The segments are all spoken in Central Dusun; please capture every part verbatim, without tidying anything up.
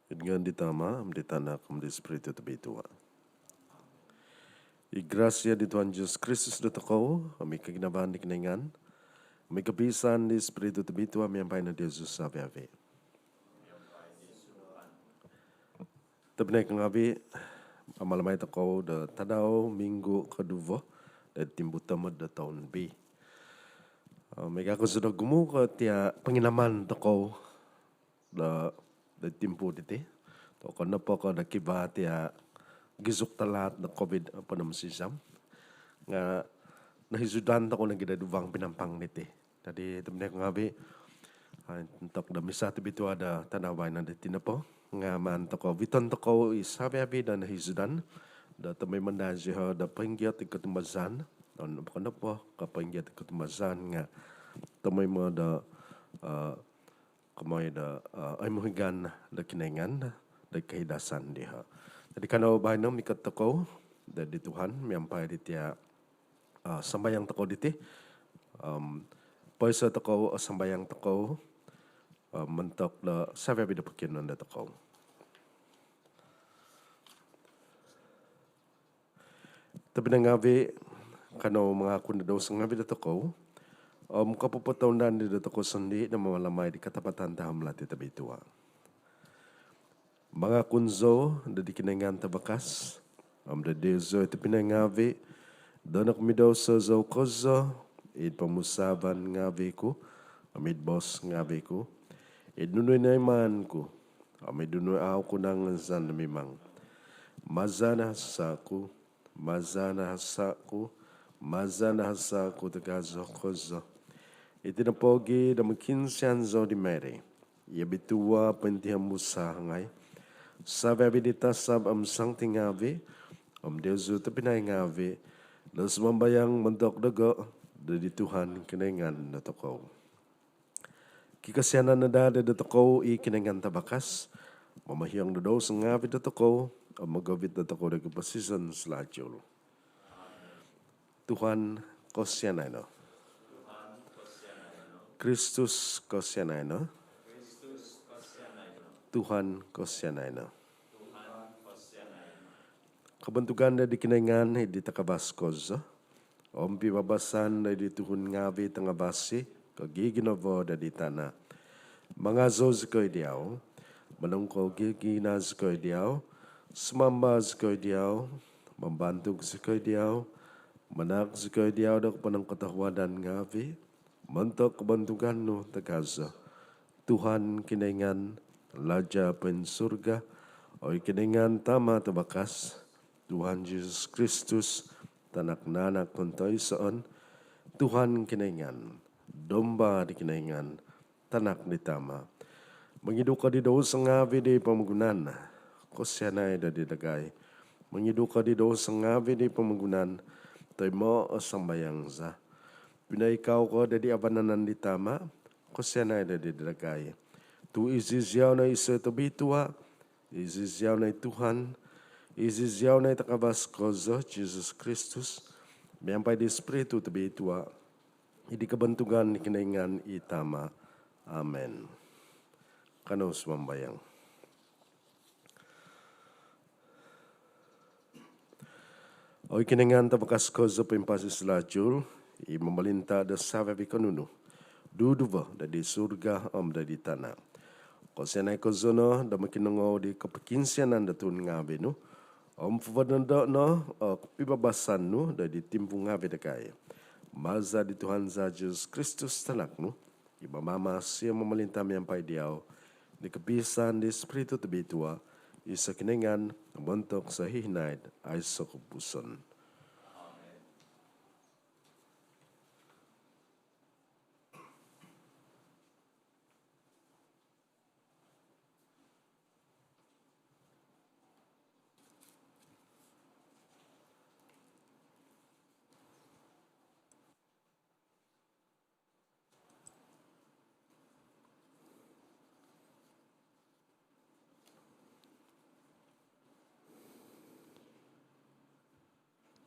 Id ngaan di Tama, om di Tanak, om di Spiritu Tobitua. I grasia di Tuhan Jesus Kristus dotokou, om i koginavaan di Kinoingan, om i kopisaan di Spiritu Tobitua miampai no diozu savi-avi. Tobpinai ngaavi, mamalamai tokou do tadau minggu koduvo do timpu tomod do toun B. Om miaga kozo do ogumu ko tia ponginaman tokou do, do timpu diti. Okon nopo ko do kivaa tia gizuk talaat do COVID apat om sizam, nga nohizudan tokou nogi do duvang Pinampang diti. Jadi tobpinai ngaavi, ai, ontok do misa tobitua do tadau baino diti nopo nga maan tokou oviton tokou i savi-avi do nohizudan do tomoimo daa zioho do poinggiot id kotumbazaan. Om okon nopo ko poinggiot id kotumbazaan nga tomoimo do, eh, komoi do, eh, oimuhigan do Kinoingan do kohidasan dioho. Jadi kanou baino mikot tokou do di Tuhan miampai di tia, eh, sambayang tokou diti. Om poiso tokou, eh, sambayang tokou, eh, montok do savi-avi do pokionuon dotokou. Tobpinai ngaavi, kanou mangakun do douso ngaavi dotokou om kopopotounda di dotokou sondii do mamalamai di katapatan tahaom lati tobitua. Mangakun zou do di Kinoingan Tavakas om do diozu i tobpinai ngaavi do nokomidouso zou kozo id pomusaavan ngaavi ku om id boos ngaavi ku, id nunu i noimaan ku om id nunu i au ku nangazan do mimang. Maza do hasa ku, maza do hasa ku, maza do hasa ku tagazo kozo. Iti nopogi do mokiinsian zou di Mary i obitua pointihombus hangai, savi-avi di tasab om santi ngaavi om diozu tobpinai ngaavi do sumambayang montok dogo do di Tuhan Kinoingan dotokou. Kikosianan no daa do dotokou i Kinoingan Tavakas, momohiong do douso ngaavi dotokou om mogovit dotokou do koposizon salajul. Tuhan kosianai no. Kristus kosianai no. Tuhan kosianai no. Kobontugan do di Kinoingan id di takavas kozo om pibabasan do di tuhun ngaavi tangavasi ko ginavo do di tana. Mangazou zikoi diau, monongkogigina zikoi diau, sumamba zikoi diau, mambantug zikoi diau, manahak zikoi diau do ponongkotohuadan ngaavi montok kobontugan nu tagazo. Tuhan Kinoingan, Laja poinsurga, oi Kinoingan Tama Tavakas, Tuhan Jesus Kristus, Tanak nanak kontoisoon, Tuhan Kinoingan, Domba di Kinoingan, Tanak di Tama. Mongidu ko di douso ngaavi di pomogunan, kosianai do di dagai. Mongidu ko di douso ngaavi di pomogunan, toimoo o sambayang za. Pinoikau ko do di vanan di Tama, kosianai do di dagai. Tu iziziau no iso tobitua, iziziau no i Tuhan, iziziau no i takavas kozo, Jesus Kristus, miampai di Spiritu Tobitua, id di kobontugan di Kinoingan i Tama. Amen. Kanou sumambayang. Oi Kinoingan Tavakas kozo poimpasi salajul, i momolinta do savi-avi konunu, duduvo do di surga om do di tana. Kosianai kozo no do mokinongou di kopokiinsianan do tuhun ngaavi nu om povodondo no o pibabasan nu do di timpu ngaavi dagai. Maza di Tuhan za Jesus Kristus Tanak nu, i mamamasi om momolinta miampai diau, di kopiisaan di Spiritu Tobitua, iso Kinoingan, montok sohihinaid aiso kopupuson.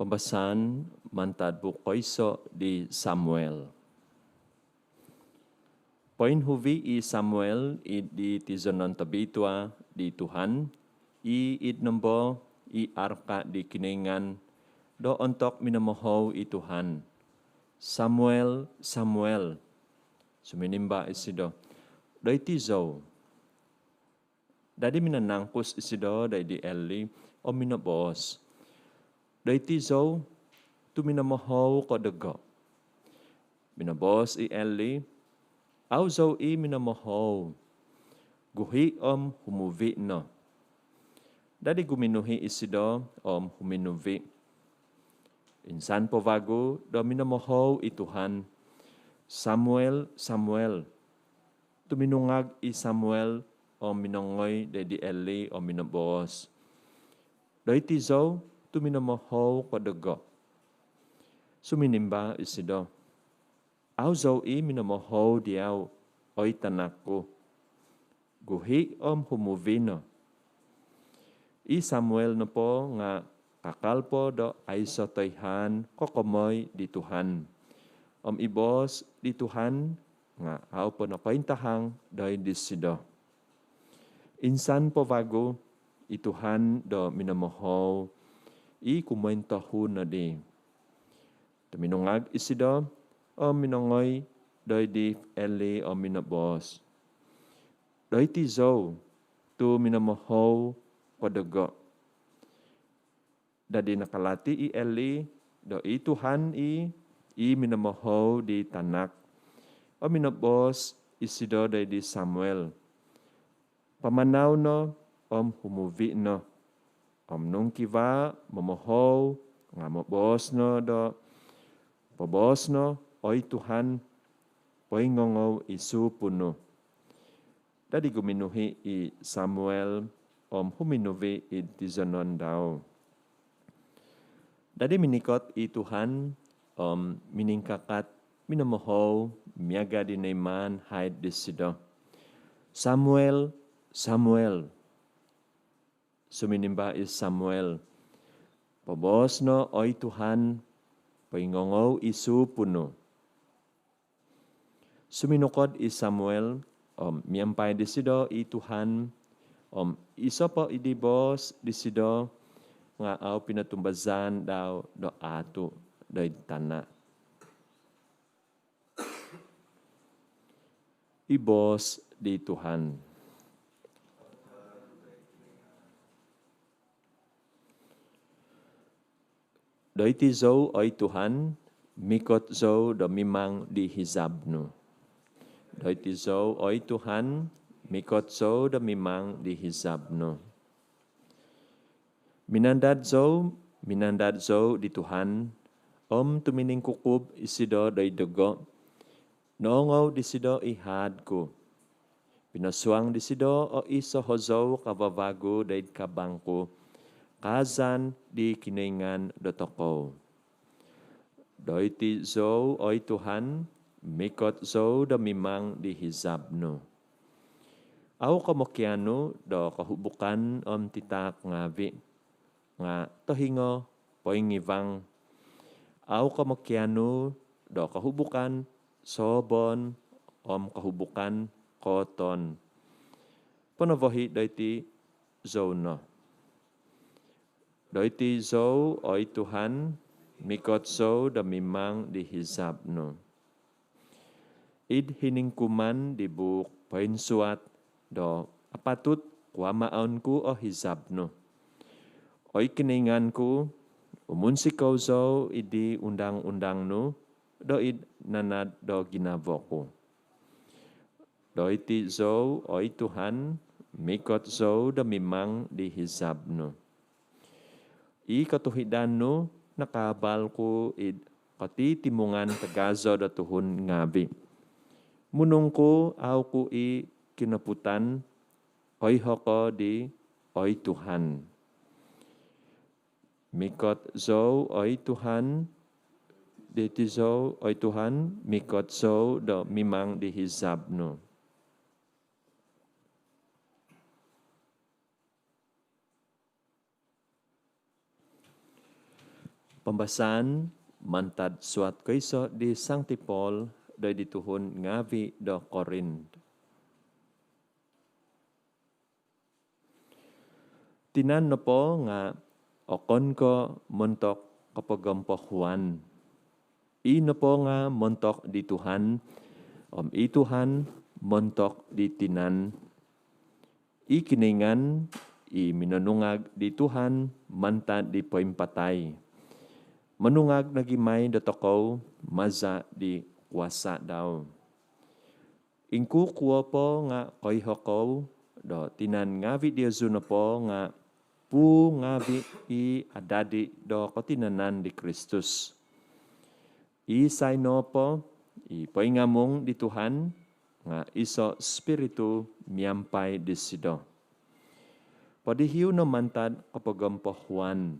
Pambasaan mantad buuk koiso di Samuel. Poinhuvi i Samuel id di tizonon tobitua di Tuhan, i id nombo i arka di Kinoingan, do ontok minomohou i Tuhan, "Samuel, Samuel." Suminimba isido, "Doiti zou." Dadi minanangkus isido doid di Eli om minoboos, "Doiti zou, tu minomohou ko dogo." Minoboos i Eli, "Au zou i minomohou. Guhi om humuvi no." Dadi guminuhi isido om huminuvi. Insan po vagu do minomohou i Tuhan, "Samuel, Samuel." Tuminungag i Samuel om minongoi doid di Eli om minoboos, "Doiti zou, tu minomohou ko dogo." Suminimba isido, "Au zou i minomohou diau, oi tanak ku. Guhi om humuvi no." I Samuel nopo nga kakal po do aiso toihaan kokomoi di Tuhan, om i boos di Tuhan nga au po nokointahang doid disido. Insan po vagu i Tuhan do minomohou i kumointohu nodi. Tuminungag isido om minongoi doid di Eli om minoboos, "Doiti zou, tu minomohou ko dogo." Dadi nakalati i Eli do i Tuhan i, i minomohou di tanak, om minoboos isido doid di Samuel, "Pamanau no om humuvi no, om nung kivaa momohou nga moboos no do, 'Poboos no, oi Tuhan, poingongou i supu nu.'" Dadi guminuhi i Samuel om huminuvi id tizonon dau. Dadi minikot i Tuhan om miningkakat minomohou miaga di noiman haid disido, "Samuel, Samuel." Suminimba i Samuel, "Poboos no, oi Tuhan, poingongou i supu nu." Suminukod i Samuel om miampai disido i Tuhan, om iso po id di boos disido nga au pinotumbazaan dau do aatu doid tana. I boos di Tuhan. "Doiti zou, oi Tuhan, mikot zou do mimang di hizab nu. Doiti zou, oi Tuhan, mikot zou do mimang di hizab nu." Minandad zou, minandad zou di Tuhan, om tuminingkukub isido doid dogo. Noongou disido i haad ku. Pinosuang disido o iso hozou kavavagu doid kabang ku, kaazan di Kinoingan dotokou. "Doiti zou, oi Tuhan, mikot zou do mimang di hizab nu." Au ko mokianu do kohubukan om titaak ngaavi, nga tohingo poingivang. Au ko mokianu do kohubukan soobon om kohubukan kooton. Ponovohi doiti zou no. "Doiti zou, oi Tuhan, mikot zou do mimang di hizab nu." Id hiningkuman di buuk poinsuat do apatut kuamaon ku o hizab nu. Oi Kinoingan ku, umunsikou zou id di undang-undang nu doid nanad do ginavo ku. "Doiti zou, oi Tuhan, mikot zou do mimang di hizab nu." I kotuhidan nu nakaabal ku id kotitimungan tagazo do tuhun ngaavi. Munung ku au ku i kinoputan, oiho ko di, oi Tuhan. Mikot zou, oi Tuhan, doiti zou, oi Tuhan, mikot zou do mimang di hizab nu. Pambasaan mantad suat koiso di Sangti Paul doid di tuhun ngaavi' do Korint. Tinan nopo nga' okon ko' montok kopogompohuan. I nopo nga' montok di Tuhan, om i Tuhan montok di tinan. I Kinoingan, i minonungag di Tuhan mantad di poimpatai, monungag nogi mai dotokou maza' di kuasa' dau. Ingkukuo po nga' koiho kou do tinan ngaavi' diozu nopo nga' puu ngaavi' i adadi do kotinanan di Kristus. Isai nopo i poingamung di Tuhan nga' iso' Spiritu miampai disido. Podihiu no mantad kopogompohuan.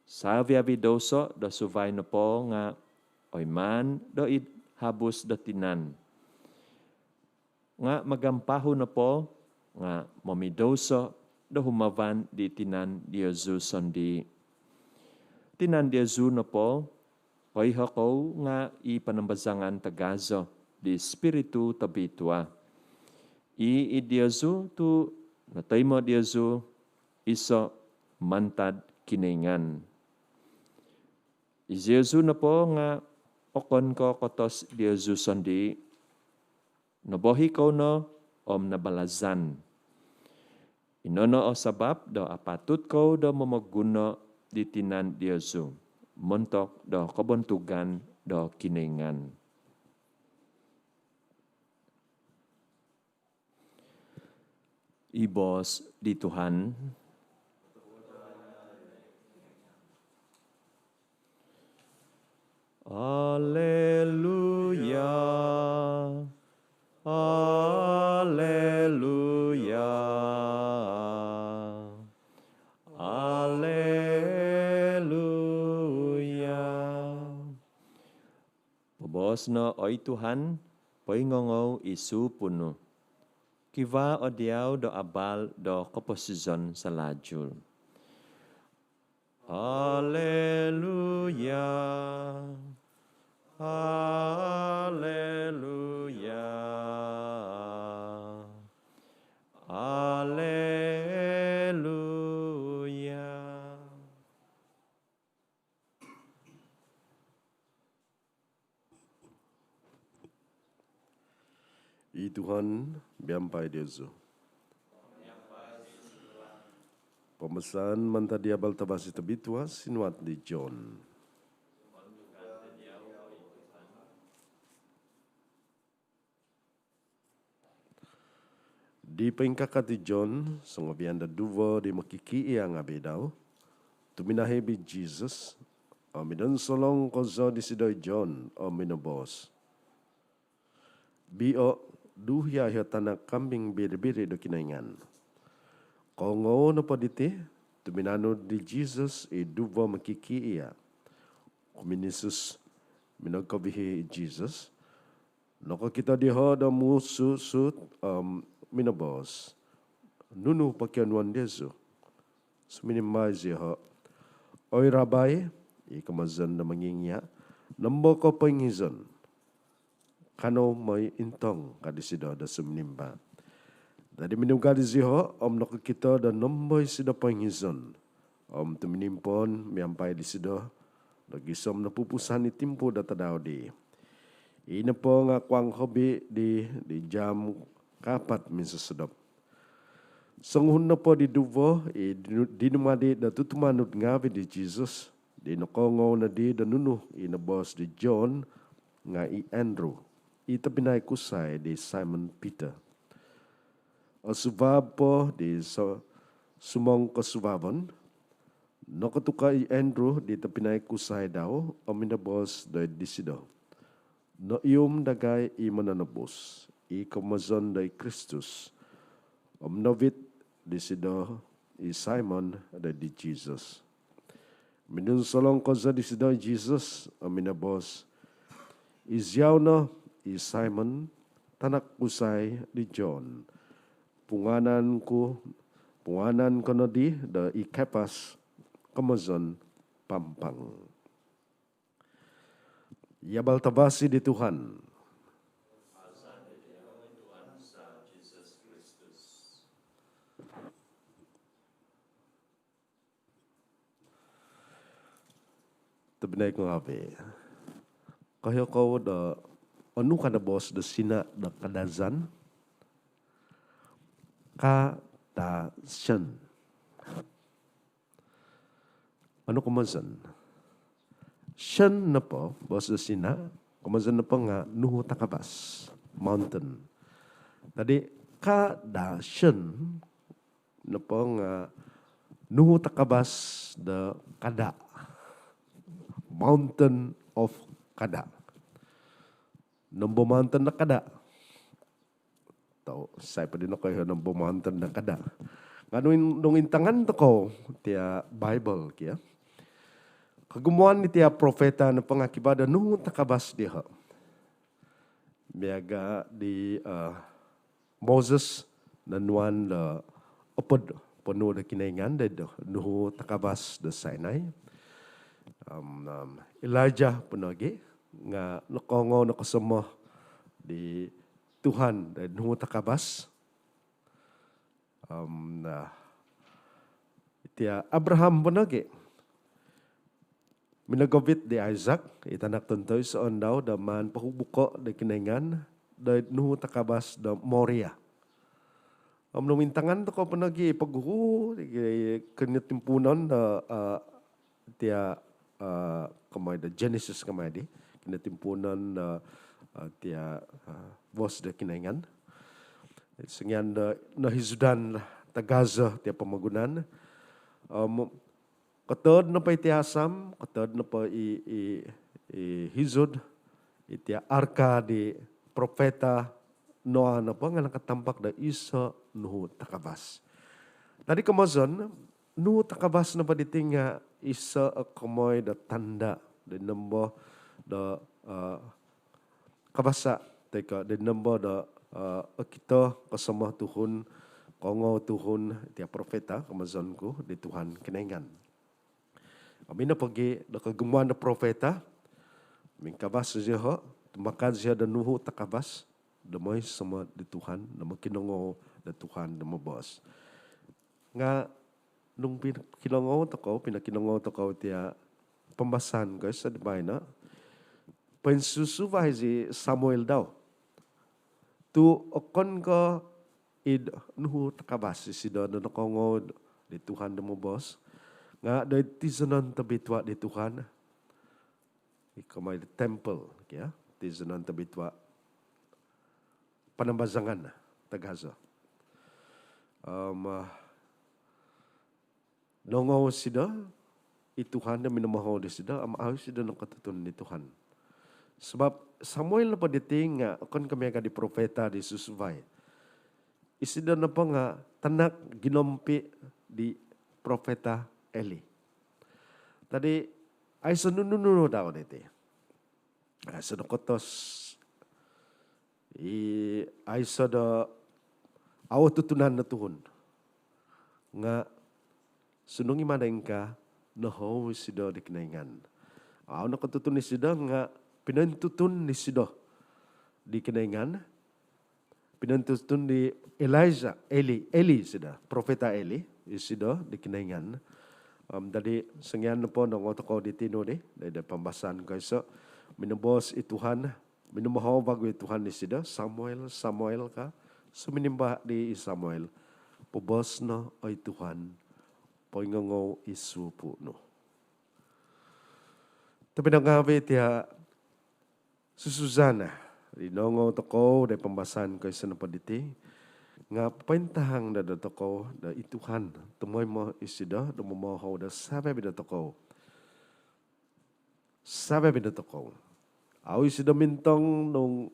Savi-avi' douso do suvai nopo nga' oimaan do id habus do tinan. Nga' magampahu nopo nga' momidouso do humavan di tinan diozu sondii'. Tinan diozu nopo, koiho kou nga' i panambazangan tagazo di Spiritu Tobitua. I id diozu tu' notoimo' diozu iso' mantad Kinoingan. Iziozu nopo nga' okon ko' kotos diozu sondii'. Nobohi' kou no om nabalazan. Ino no o sabap do apatut kou do momoguno' di tinan diozu montok do kobontugan do Kinoingan. I boos di Tuhan. Aleluya, aleluya, aleluya. Poboos no, oi Tuhan, poingongou i suupu' nu. Kivaa o diau do abal do koposizon salalu. Aleluya, aleluya, aleluya. I Tuhan miampai diozu. Pambasaan mantad di Abal Tavasi Tobitua sinuat di John. Di poingkakat di John, songovian do duvo di mokikiia' ngaavi' dau, tuminahib i Jisus, om minonsolong kozo disido i John, om minoboos, "Biio', duhia' iho' tanak kambing biri-biri do Kinoingan." Koongou nopo diti, tuminanud di Jisus i duvo mokikiia'. Kuminisus minogkovihi i Jisus, nokokito dioho' do musuut-suut om minoboos, "Nunu pokionuon diozu?" Suminimbar zioho', "Oi Rabai," i komozon do mongingia', "nombo ko poingizon?" "Kanou moi intong," ka disido do suminimbar. Dadi minugad zioho' om nokokito do nombo isido poingizon, om tuminimpoon miampai disido do gisom nopupusan i timpu do tadau dii. I nopo nga' kuang hobi di, di jaam kaapat minsosodop. Songuhun nopo di duvo i dinu-, dinumadi do tutumanud ngaavi' di Jisus, di nokoongou nodi do nunu i noboos di John, nga' i Andrew, i tobpinai kusai di Simon Peter. Osuvab po di so-, sumongkosuvabon, nokotuka' i Andrew di tobpinai kusai dau om minoboos doid disido, "Noihum dagai i Mononobus," i komozon do i Kristus, om novit disido i Simon doid di Jisus. Minonsolong kozo disido i Jisus om minoboos, "Iziau no i Simon, tanak kusai di John. Pungaanan ku, pungaanan ko nodi do i Kepas," komozon Pampang. I Abal Tavasi di Tuhan. Tobpinai ku ngaavi', koiho kou do onu ka do boos do Sina' do Kadazan? Kadashan. Onu komozon? Shan nopo boos do Sina', komozon nopo nga' nuhu takavas, mountain. Dadi' Kadashan nopo nga' nuhu takavas do kada', mountain of kada'. Nombo mountain do kada'? Tau, isai po di nokoiho nombo mountain do kada'? Nga' nung in-, nung intangan tokou tia Bible kio, kogumuan di tia profeta nopo nga' kivaa do nuhu takavas diho'. Miaga' di, eh, Moses nonuan do opod ponuhu do Kinoingan do, do nuhu takavas do Sinai. Om, om, Elijah po nogi' nga' nokoongou, nokosomo di Tuhan do nuhu takavas. Om, nah, tia Abraham po nogi' minogovit di Isaac, i tanak tontoisoon dau, do maan pohubuko' do Kinoingan do nuhu takavas do Moria. Om nung intangan tokou po nogi' poguhu, i kinotimpuunon do, eh, tia, eh, komoi do Genesis komoi di, kinotimpuunon do, eh, tia, eh, boos do Kinoingan. Songian do nohizudan tagazo tia pomogunan. Om kotood nopo i tia asam, kotood nopo i, i, i hizud, i tia arka di profeta Noah nopo nga' nakatampak do iso nuhu takavas. Dadi' komozon, nuhu takavas nopo diti nga' iso o komoi do tanda' do nombo do, eh, kavasa toi ko' do nombo do, eh, okito, kosomo tuhun, koongou tuhun tia profeta, komozon ku, di Tuhan Kinoingan. Om ino pogi' do kogumuan do profeta, mingkavas zioho', tumakad zioho' do nuhu takavas do moisomo di Tuhan, do mokinongou do Tuhan, do moboos. Nga' nung pin-, kinongou tokou, pinokinongou tokou tia pambasaan koiso' di baino, poinsusuvai zi Samuel dau. Tu' okon ko' id nuhu takavas isido do nokoongou di Tuhan do moboos, nga' doid tizonon tobitua' di Tuhan, i komoi di temple kio, tizonon tobitua', panambazangan tagazo. Om, eh, noongou isido i Tuhan do minomohou disido, om au' isido nokotutun di Tuhan. Sabap Samuel nopo diti nga' okon ko' miaga' di profeta di susuvai. Isido nopo nga' tanak ginompi' di profeta Eli. Dadi' aiso' nunu-nunu dau diti. Aiso' do kotos. I aiso' do au' otutunan do tuhun. Nga' sundung i' mada ingkaa, nohoou isido di Kinoingan. Au' nokotutun isido nga' pinointutun isido di Kinoingan. Pinointutun di Elijah, Eli, Eli isido, profeta Eli isido di Kinoingan. Om, dadi' songian nopo noongou tokou di tinu di, di, di pambasaan koiso', minoboos i Tuhan, minomohou vagu i Tuhan disido, "Samuel, Samuel," ka. Suminimba' di i Samuel, "Poboos no, oi Tuhan, poingongou i suupu' nu." Tapi do ngaavi' tia susuzan di noongou tokou di pambasaan koiso' nopo diti, nga' pointahang do, do tokou do i Tuhan, tumoimo isido do momohou do savi-avi' do tokou. Savi-avi' do tokou. Au' isido mintong nung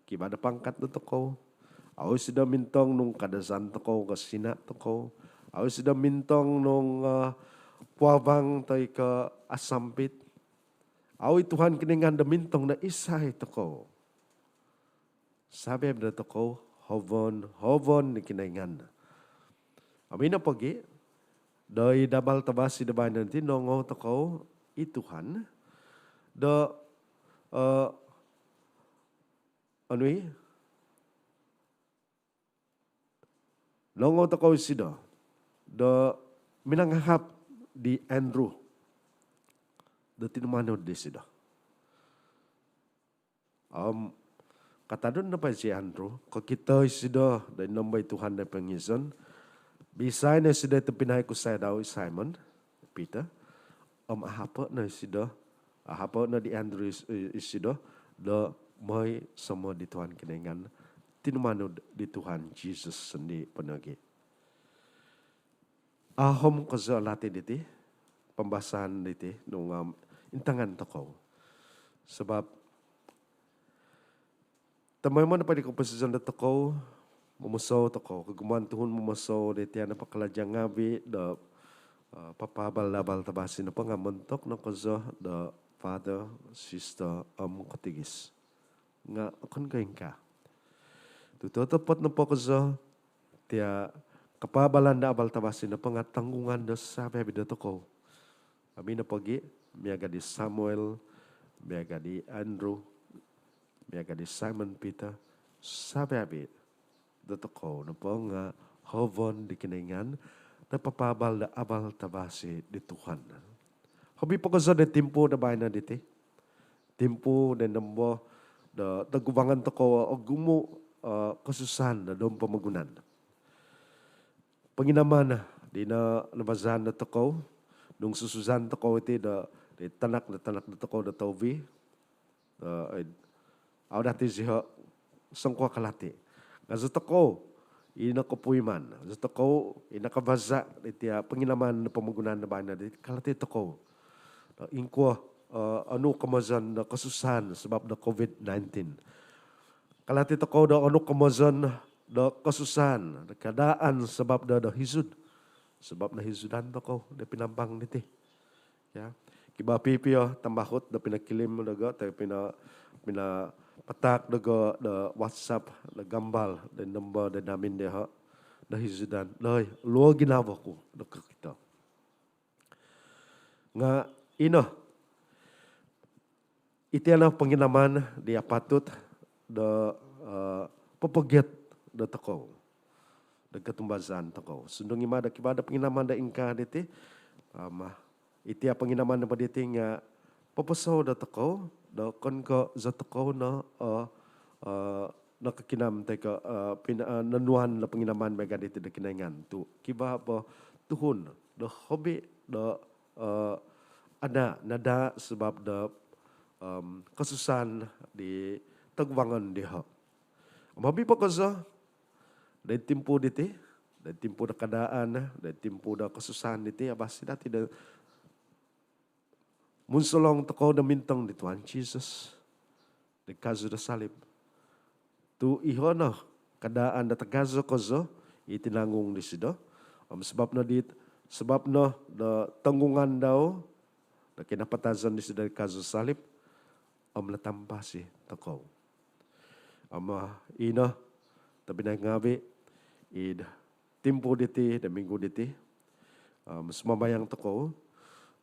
kivaa do pangkat do tokou. Au' isido mintong nung Kadazan tokou ko' Sina' tokou. Au' isido mintong nung, eh, puavang toi ko' asampit. Au' i Tuhan Kinoingan do mintong do isai tokou. Savi-avi' do tokou hovon, hovon di Kinoingan. Om ino pogi', doid abal tavasi do baino diti noongou tokou i Tuhan do, eh, onu i', noongou tokou isido do minangahap di Andrew. do tinumanud disido. Om katanud nopo i Andrew, kokito isido do inombo i Tuhan do pongizon, bisai no isido i tobpinai kusai dau i Simon Peter, om ahapo no isido, ahapo no di Andrew is-, isido do moi somod di Tuhan Kinoingan, tinumanud di Tuhan Jesus sondii po nogi. Ahom kozo lati diti pambasaan diti nung, um, intangan tokou. Sabab tomoimo nopo di koposizon dotokou, momosou tokou, kogumuan tuhun momosou di tia nopo kalaja ngaavi do, uh, papaabal do abal tavasi nopo nga montok no kozo do father, sister, om kotigis. Nga okon ko ingkaa. Tu totopot nopo kozo, tia kapaabalan do abal tavasi nopo nga tanggungan do savi-avi dotokou. Om ino pogi, miaga di Samuel, miaga di Andrew, miaga di Simon Peter, savi-avi dotokou nopo nga hoovon di Kinoingan do papaabal do abal tavasi di Tuhan. Hobi po kozo do timpu do baino diti. Timpu do inombo do togubangon tokou ogumu, eh, kosusaan do pomogunan. Ponginaman di no nabazaan dotokou, nung susuzan tokou iti do, di tanak do tanak dotokou do touvi, do, eh, au dati ziho songkuo kalati. Nga zotokou i nokopuiman, zotokou i nakabaza di tia ponginaman do pomogunan do baino di kalati tokou do ingkuo, eh, onu komozon do kosusaan sabab do COVID nineteen. Kalati tokou do onu komozon do kosusaan, do keadaan sabab do, do hizud. Sabab nohizudan tokou do Penampang diti. Ya. Kivaa pipio tambahut do pinokilim dogo, toi pino-, pinapataak dogo do WhatsApp do gambal do nombo do hamin dioho do hizudan. Doi, luo ginavo ku do kokito. Nga ino, iti no ponginaman di apatut do, eh, popogiat dotokou do kotumbazaan tokou. Sundung i ma do kivaa do ponginaman do ingkaa diti, um, iti ponginaman do diti nga poposou dotokou do okon ko zotokou no, eh, eh, nokokinam toi ko, eh, pin-, eh, nonuan do ponginaman miaga diti do Kinoingan. Tu kivaa po tuhun do hobi do, eh, ada, nadaa sabab do, em, kosusaan di togubangon dioho. Om hobi po kozo do timpu diti, do timpu do keadaan, do timpu do kosusaan diti, avasi dati do munsolong tokou do mintong di Tuhan Jesus di kazu do salib. Tu iho no keadaan do tagazo kozo i tinanggung disido. Om sabab no di, sabab no do tonggungan dau do kinapatazon disido di kazu salib, om natampasi tokou. Om, ah, ino, tobpinai ngaavi, id timpu diti do minggu diti, om sumambayang tokou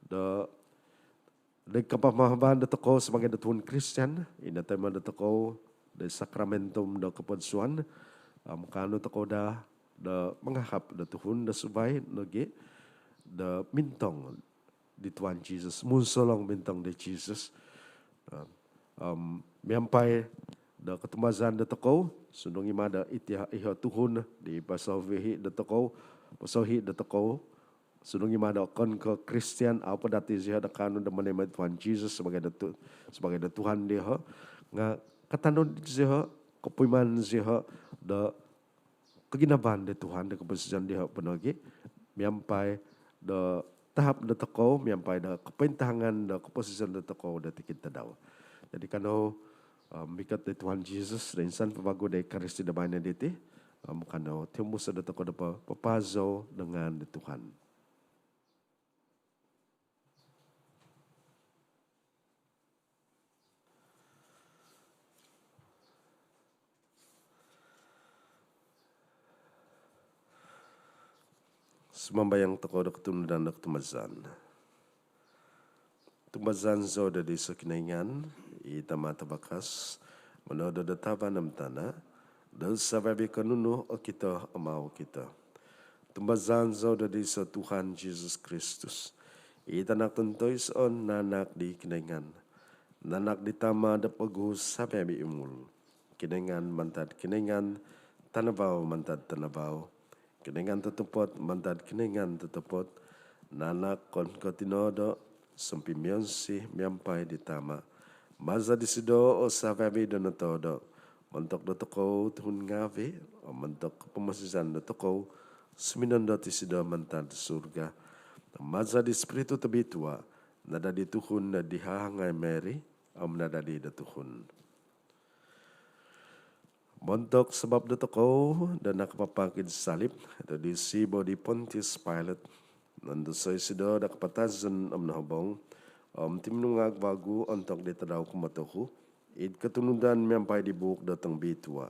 do, do kapamahaban dotokou sabaagi do tuhun Kristian i notoimo dotokou do sakramentum do kopodsuan, om kaanu tokou daa do mangahap do tuhun do suvai nogi do mintong di Tuhan Jesus, munsolong mintong di Jesus. Om, om miampai do kotumbazaan dotokou, sundung i ma do iti, iho tuhun di posohihi dotokou, posohihi dotokou, sundung i ma do okon ko Kristian, au po dati ziho do kaanu do monoimo Tuhan Jesus sabaagi do tu-, sabaagi do Tuhan dioho, nga katanud ziho, kopuiman ziho do koginavaan di Tuhan do koposizon dioho po nogi, miampai do tahap dotokou, miampai do kopointahangan do koposizon dotokou do tikid tadau. Jadi kanou, um, mikot di Tuhan Jesus do insan po vagu do Ekaristi do baino diti, um, kanou tiombuso dotokou do pa-, papazou do ngaan di Tuhan. Sumambayang tokou do kotunudan do kotumbazaan. Tumbazaan zou do diiso Kinoingan, i Tama tavakas, monodo do tavan om tana, do saviavi ko nunu okito om au okito. Tumbazaan zou do diiso Tuhan Jesus Kristus, I Tanak tontoisoon, nanak di Kinoingan, nanak di Tama' do poguhu savi-avi' umul. Kinoingan mantad Kinoingan, tanavau mantad tanavau, Kinoingan totopot mantad Kinoingan totopot, nanak okon ko' tinoodo', sompimionsi miampai di Tama'. Maza' disido o savi-avi' do notoodo'. Montok dotokou tuhun ngaavi' om montok pomoposizan dotokou, suminondot isido mantad surga. Maza' di Ispiritu Tobitua, nadadi tuhun di hahangai Mary, om nadadi do tuhun. Montok sabap dotokou do nakapapak id salip do id siibo di Pontius Pilate, nondoso isido do kapatazon om nohobong, om tuminungag vagu ontok di tadau kumotohu, id kotunudan miampai di buuk do tongobitua.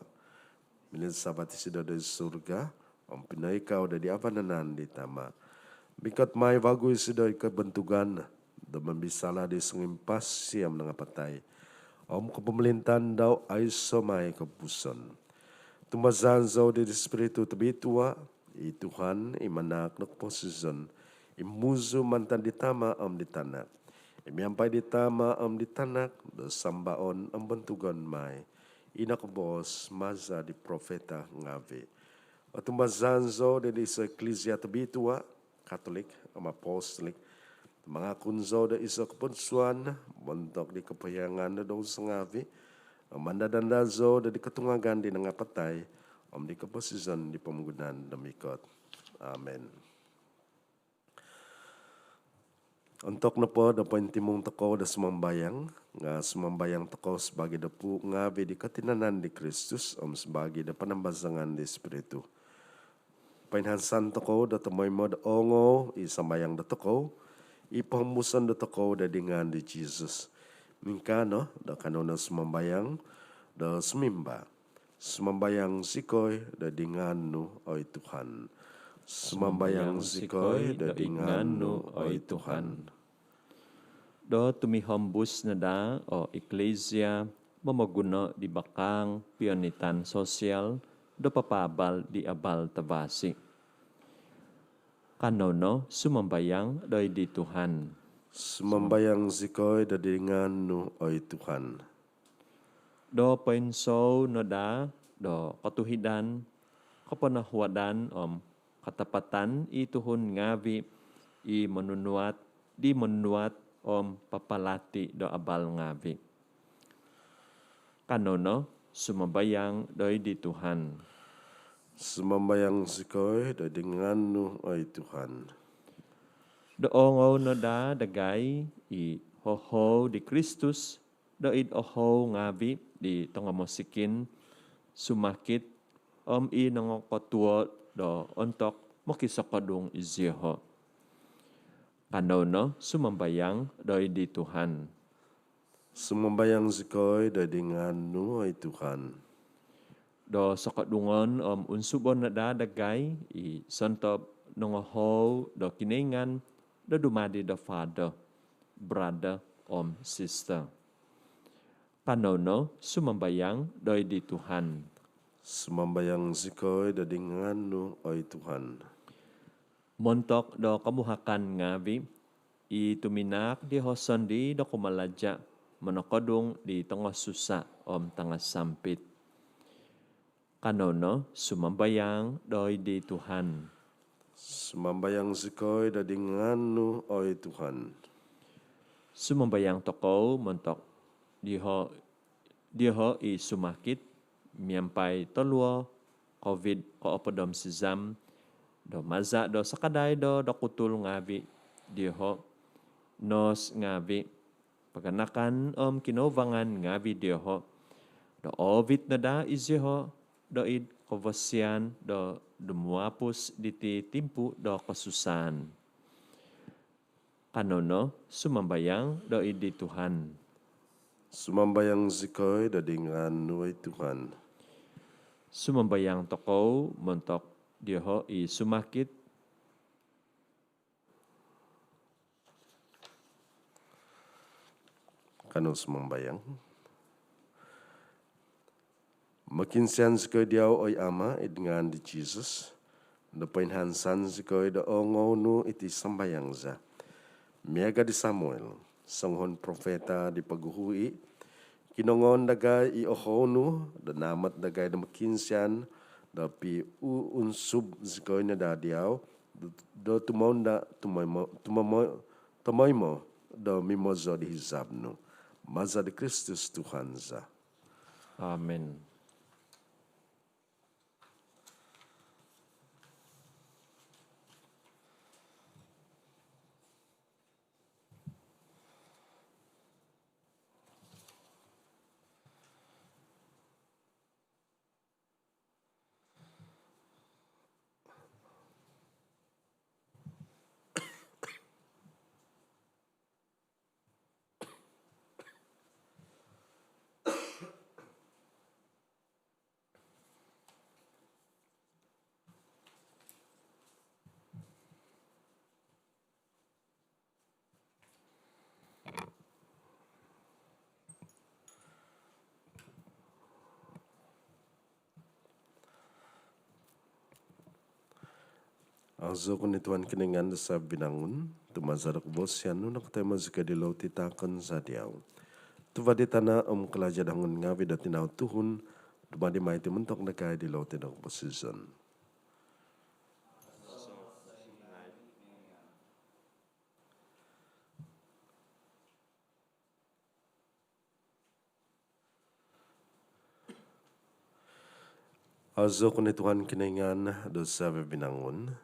Mininsavat isido do id surga, om pinoikau do id vanan di Tama'. Mikot mai vagu isido id kobontugan do mombisala' di songimpasi om nangapatai, om kopomolintaan dau aiso' mai kopupuson. Otumbazaan zou do id Ispiritu Tobitua, i Tuhan, i manahak do koposizon, i muzu mantad di Tama' om di Tanak, i miampai di Tama' om di Tanak do sambaon om bontugon mai, i nokoboos maza' di profeta ngaavi'. Otumbazaan zou do id iso' iklisia tobitua, Katolik om Apostolik. Mangakun zou do iso' kopodsuan montok di kopohiongan do douso ngaavi'. Om andad-andad zou do id kotungagan di nangapatai, om id koposizon di pomogunan do mikot. Amin. Ontok nopo do pointimung tokou do sumambayang, nga' sumambayang tokou sabaagi do puu' ngaavi' di kotinanan di Kristus, om sabaagi do panambazangan di Ispiritu. Poinhansan tokou do tomoimo do oongou i sambayang dotokou, i pohombuson dotokou do id ngaan di Jesus. Ingkaa no do kanou no sumambayang do sumimba. Sumambayang zikoi do id ngaan nu, oi Tuhan. Sumambayang zikoi do id ngaan nu, oi Tuhan. Do tumihombus no daa o iklisia momoguno di bakang pionitan sosial do papaabal di abal tavasi. Kanou no sumambayang do id di Tuhan. Sumambayang zikoi do id ngaan nu, oi Tuhan. Do poinsou no daa do kotuhidan, koponohuadan om katapatan i tuhun ngaavi' i monunuat di monunuat om papalati do abal ngaavi'. Kanou no sumambayang do id di Tuhan. Sumambayang zikoi do id ngaan nu, oi Tuhan. Do oongou no daa dagai i hohou di Kristus do id ohou ngaavi' di tongomosikin, sumakit, om i nongokotuo do ontok mokisokodung iziaho'. Kanou no sumambayang do id di Tuhan. Sumambayang zikoi do id ngaan nu, oi Tuhan. Do sokodungon om unsubon no daa dagai i sontob nongohou do Kinoingan do dumadi do father, brother om sister. Kanou no sumambayang do id di Tuhan. Sumambayang zikoi do id ngaan nu, oi Tuhan. Montok do komuhakan ngaavi' i tuminaak dioho' sondii do kumalaja' monokodung di tongosusa om tangasampit. Kanou no sumambayang do id di Tuhan. Sumambayang zikoi do id ngaan nu, oi Tuhan. Sumambayang tokou montok dioho', dioho' i sumakit miampai toluo Covid koopod om sizam, do maza' do sakadai do dokutul ngaavi' dioho', nos ngaavi', paganakan om kinouvangan ngaavi' dioho', do oovit no daa iziaho' do id kovosian do dumuapus diti timpu do kosusaan. Kanou no sumambayang do id di Tuhan. Sumambayang zikoi do id ngaan nu, oi Tuhan. Sumambayang tokou montok dioho' i sumakit. Kanou sumambayang. Mokiinsian zikoi diau, oi Ama', id ngaan di Jesus, do poinhansan zikoi do oongou nu iti sambayang za. miaga di Samuel, songuhun profeta di poguhu i, kinongoon dagai i ohou nu do naamat dagai do mokiinsian do piuunsub zikoi no daa diau do tumounda tumoimo, tumoimo, tomoimo do mimozo di hizab nu. Maza di Kristus Tuhan za. Amin. Azou ko no Tuhan Kinoingan do savi' binangun, tu maza do kobosian nu nokotoimo zikoi di loti taakon za diau. Tuva' di tana' om kalaja' do hongon ngavi' do tinau tuhun, dumadi mai iti montok dagai di loti do koposizon. Azou ko no Tuhan Kinoingan do savi' binangun,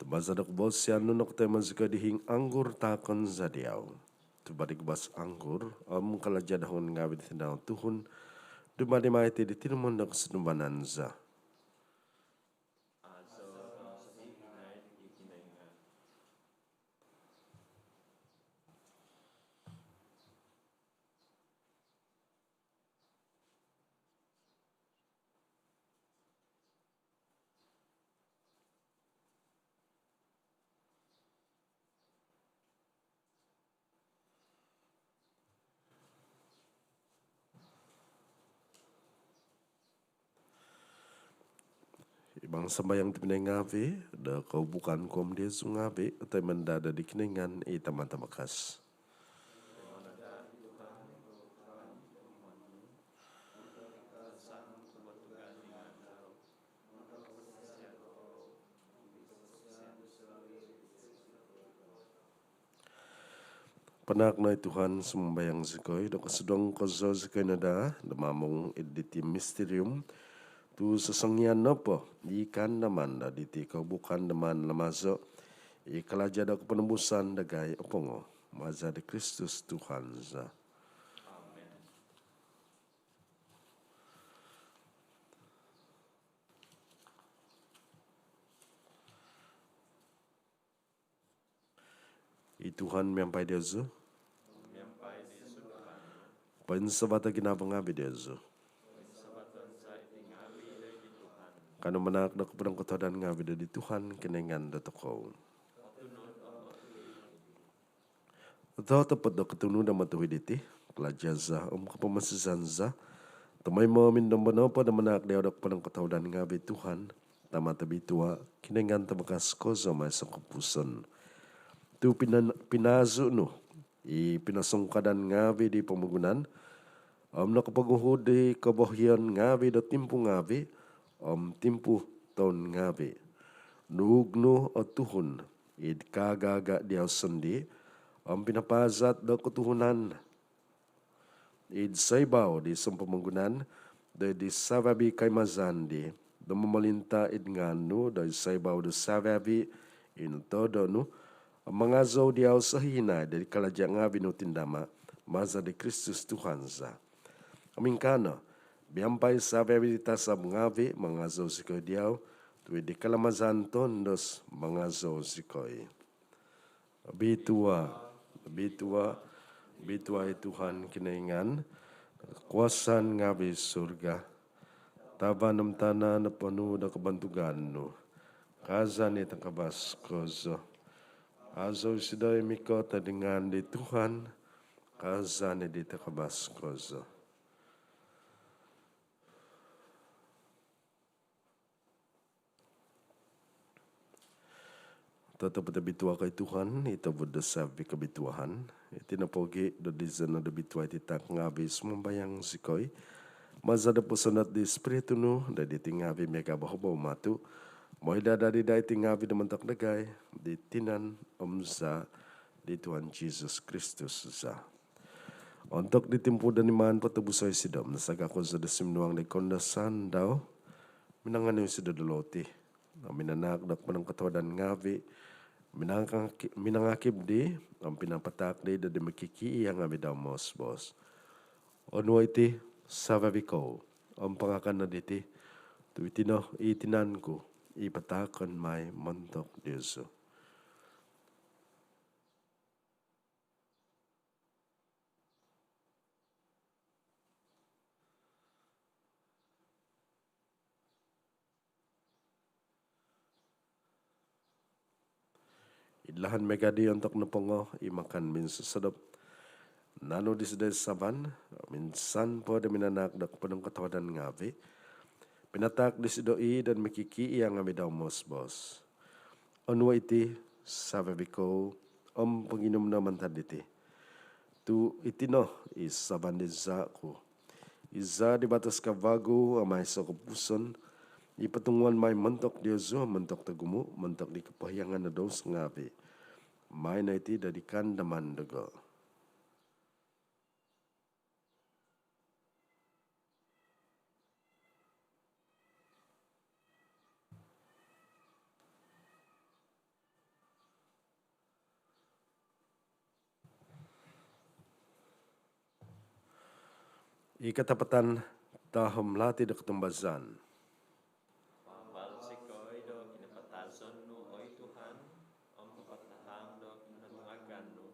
tu maza do kobosian nu nokotoimo zikoi di hiing anggur taakon za diau. Tuva' di gubas anggur om kalaja' do hongon ngavi' do tinau tuhun, dumadi mai iti di tinumon do kosunduvanan za. Imang sambayang tobpinai ngavi', do koubukan ku om diozu ngavi' otoimo no daa di Kinoingan i Tama' Tavakas. Panaak no oi Tuhan, sumambayang zikoi, do kosudong kozo zikoi no daa do mamung id diti misterium, tu sosongian nopo i kaandaman do diti koubukan do maan lamazo' i kalaja' do koponobusan dagai opongo. Maza di Kristus Tuhan za. Amin. I Tuhan miampai diozu. Poinsavato ginavo ngavi' diozu. Kanou manaak do koponongkotohuadan ngavi' do di Tuhan Kinoingan dotokou. Totopot do kotunud om otuhid iti, kalaja' za om kopomosizan za, tomoimo om indombo nopo do manaak diau do koponongkotohuadan ngavi' Tuhan, Tama' tobitua', Kinoingan tavakas kozo om aiso' kopupuson. Tu' pina- pinaazu' nu i pinosongkadan ngavi' di pomogunan, om nokopoguhu di kobohion ngavi' do timpu ngavi' om timpu toun ngavi'. Nuug nu o tuhun id kaaga-aga' diau sondii', om pinapaazat do kotuhunan id soibau di sompomogunan, do id savi-avi' koimazan dii, do momolinta' id ngaan nu do id soibau do savi-avi' i notoodo' nu, om mangazou diau sohihinaid id kalaja' ngavi' nu tindama', maza di Kristus Tuhan za. Om ingkaa no, miampai savi-avi' di tasab ngavi', mangazou zikoi diau, tu' id kalamazan tondos mangazou zikoi. Obitua', obitua', obitua' i Tuhan Kinoingan do kuasa ngavi'. Surga, tavan om tana' noponu' do kobontugan nu. Kaazan i takavas kozo. Azou isido i mikot id ngaan di Tuhan. Kaazan i di takavas kozo. Totopot obitua ko oi Tuhan, i tobuvon do savi kobituaan. Iti nopogi do dizono do bitua iti taak ngavi, sumambayang zikoi, maza do posonod di Spiritu nu do iti ngavi miaga bohobou matu, moi do adadi daa iti ngavi do montok dagai di tinan om zaa di Tuhan Jesus Kristus za. Ontok di timpu do nimaan potobuso isido, nasaga kozo do suminuang di koundasan dau, minanganu isido do loti, om minanaak do ponongkotohuadan ngavi, minangaki-, minangakib di, om pinapataak di do di mokikiia ngavi dau moos-boos: Onuo iti savi-avi kou, om pangakan no diti, tu iti no i tinan ku, i pataakon mai montok diozu. Id lahan miaga di ontok nopongo i makan minsosodop, nanu disido i saban, om insan po do minanaak do ponongkotohuadan ngavi, pinataak disido i do di mokikiia ngavi dau moos-boos: Onuo iti savi-avi kou, om ponginum no mantad diti, tu iti no i saban di zaa ku, i zaa di batos kavagu om aiso kopupuson, i potunguon mai montok diozu om montok togumu, montok di kopohiangan do douso ngavi. Maai no iti do di kaandaman dogo. I katapatan tahom lati do kotumbazaan. Pambal zikoi do kinapatazon nu, oi Tuhan, om papatahang do kinotungagan nu,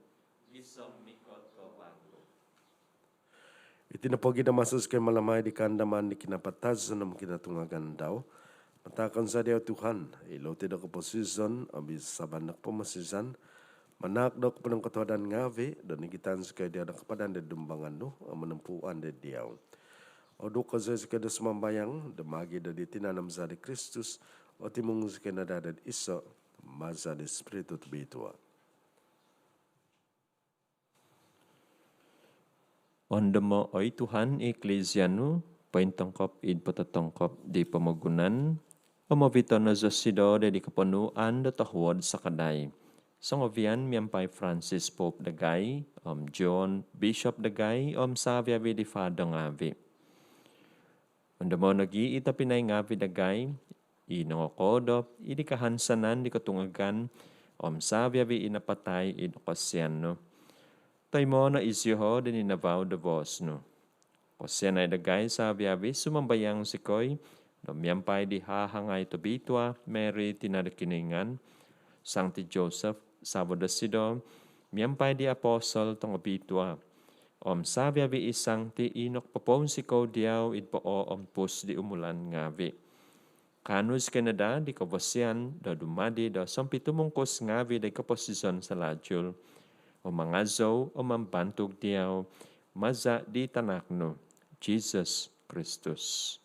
gisom mikot ko vagu. Iti nopogi do maso zikoi mamalamai di kaandaman di kinapatazon om kinotungagan dau, pataakon za diau Tuhan, i loti do koposizon, om i saban do kopomosizan, manaak do ponongkotohuadan ngavi, do nigitan zikoi diau do kapadan di dumbangan nu, om monompuan di diau. Oduko zikoi do sumambayang, do magi do di tinan om zaa di Kristus, otimung zikoi no daa do iso, maza di Spiritu Tobitua. Ondomo, oi Tuhan, i Eklizia nu, pointongkop id pototongkop di pomogunan, om ovito no zosido do di koponuan do tohuod sakadai songovian miampai Francis Pope dagai, om John Bishop dagai, om savi-avi di fado ngavi. Ondomo nogi i tobpinai ngavi dagai, i nongokoodop id kahansanan di kotungagan, om savi-avi i napatai id kosianan nu. Toimoo no iziho do ninavau do boos nu. Kosianai dagai savi-avi, sumambayang zikoi, do miampai di hahangai tobitua, Mary tina do Kinoingan, Sangti Joseph, savo dosido, miampai di apostol tongobitua, om savi-avi i sangti i nokopopounsikou diau id poompus di umulan ngavi, kaanu zikoi no daa di kobosian do dumadi do sompitumungkus ngavi di koposizon salajul, om mangazou om mambantug diau, maza di tanak nu, Jesus Kristus.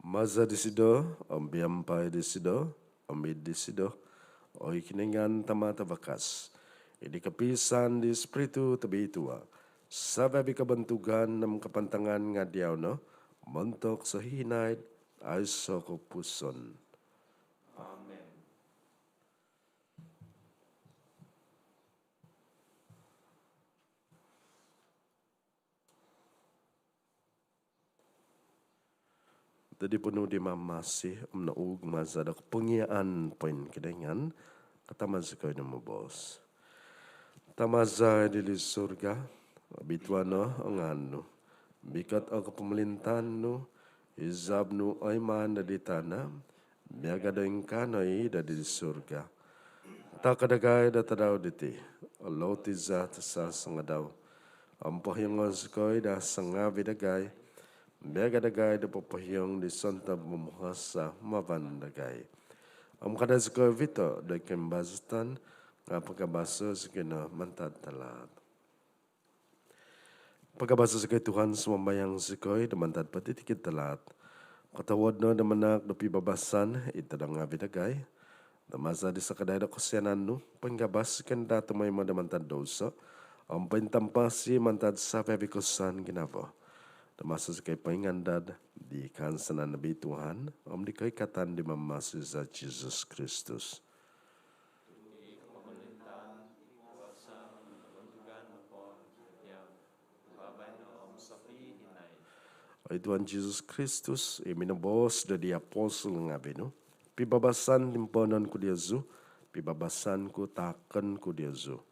Maza disido, om miampai disido, om id disido, oi Kinoingan Tama Tavakas, id kopiisaan di Spiritu Tobitua, savi-avi kobontugan om kapantangan nga diau no, montok sohihinaid aiso kopupuson. Amen. Dadi ponuu di mamasi om nouug maza do kopongiaan poingkinoingan, katama zikoi no moboos. Tama za i doid surga, obitua no o ngaan nu, mikot o kopomolintaan nu, izab nu oimaan do id tana, miaga do ingkaa no i do id surga. Taako dagai do tadau diti o loti za tosongadau. Om pohiongo zikoi do hasa ngavi dagai, miaga dagai do popohiong di sontob momuhasa mavan dagai. Om kada zikoi ovito do koimbazatan, nga pagabaso zikoi no mantad talaat. Pagabaso' zikoi Tuhan, sumambayang zikoi, do mantad potitikid talaat. Kotohuod no do manaak do pibabasan id tadau ngaavi' dagai, do maza' di sakadai do kosianan nu, poingabas zikoi daa tomoimo do mantad douso om pointampasi mantad savi-avi' kosusaan ginavo, do maso zikoi poingandad di kaansanan nabi Tuhan om di koikatan di mamasi za Jesus Kristus. Oi Tuhan Jesus Kristus, i minoboos do di apostol ngaavi' nu, pibabasan timpoonon ku diozu, pibabasan ku taakon ku diozu.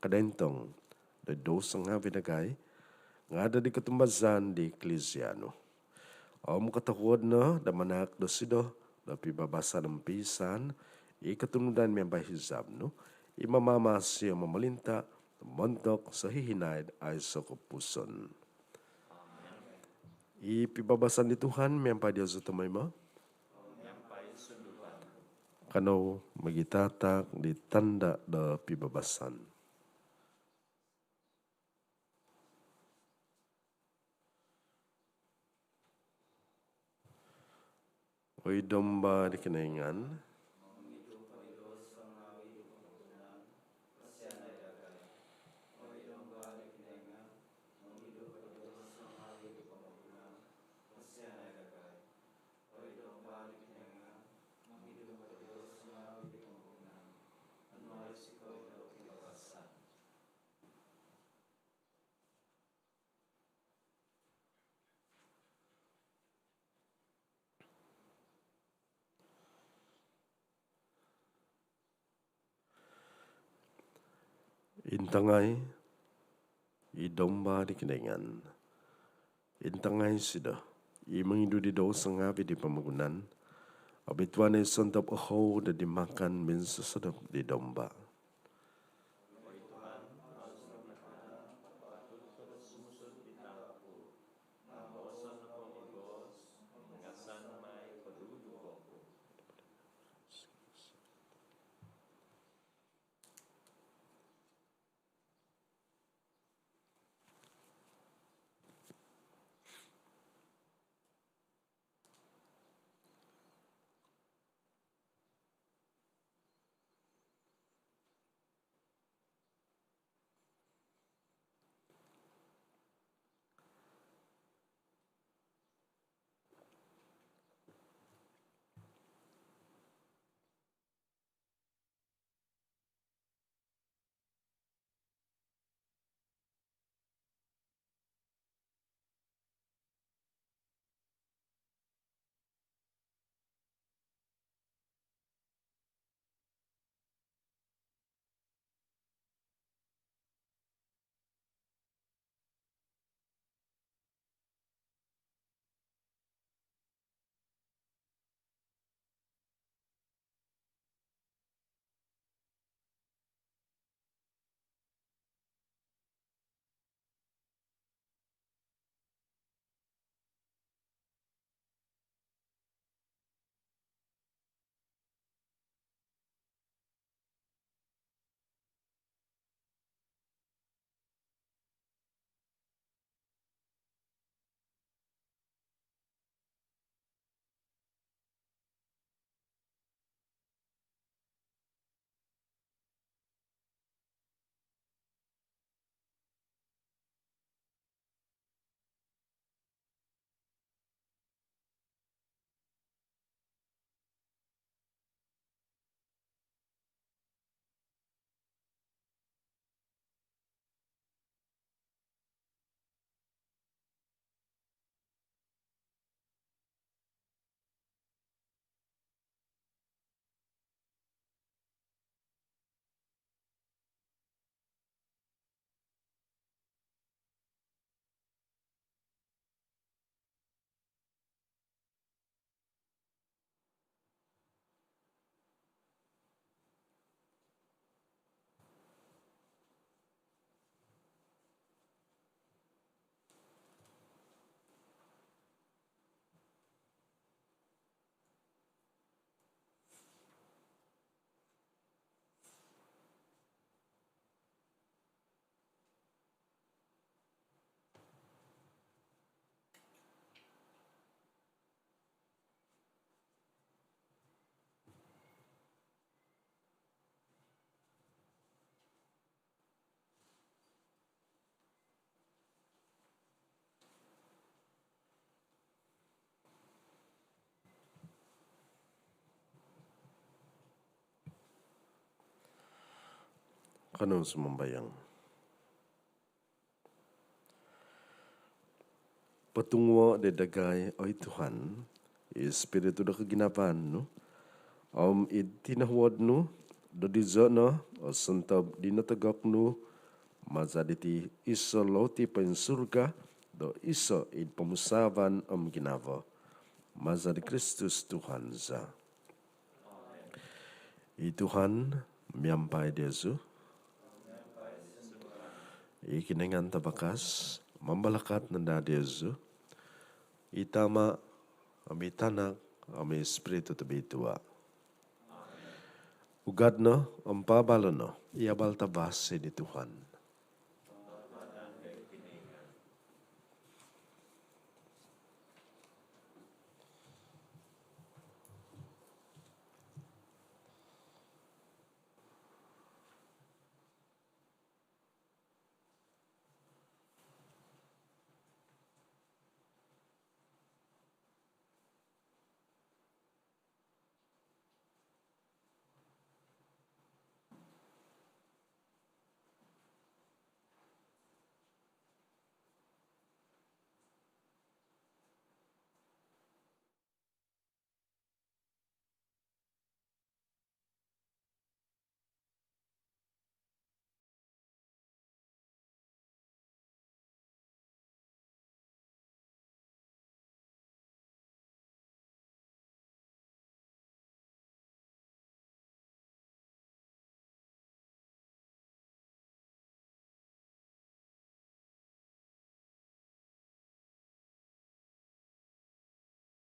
Kada intong do douso ngaavi' dagai, nga' do di kotumbazaan di Eklisia nu. Om kotohuod no do manaak dosido do pibabasan om piisaan i kotunudan miampai hizab nu, i mamamasi om momolinta' montok sohihinaid aiso' kopupuson. I pibabasan di Tuhan miampai diozu tomoimo. Kanou mogitataak di tanda' do pibabasan. Oi Domba di Kinoingan. Intangai i Domba di Kinoingan. Intangai isido i mongidu di douso ngaavi' di pomogunan. Obituanan i sontob ohou do di makan minsosodop di Domba. Kanou sumambayang. Potunguo' di dagai, oi Tuhan, i Spiritu do koginavaan nu, om id tinohuod nu, do dizo no o sontob di notogok nu, maza diti iso louti poinsurga, do iso id pomusaavan om ginavo. Maza di Kristus Tuhan za. I Tuhan miampai diozu. I Kinoingan Tavakas mambalakat no daa diozu, i Tama, om i Tanak, om i Spiritu Tobitua. Ugad no om paabalo no i abal tavasi di Tuhan.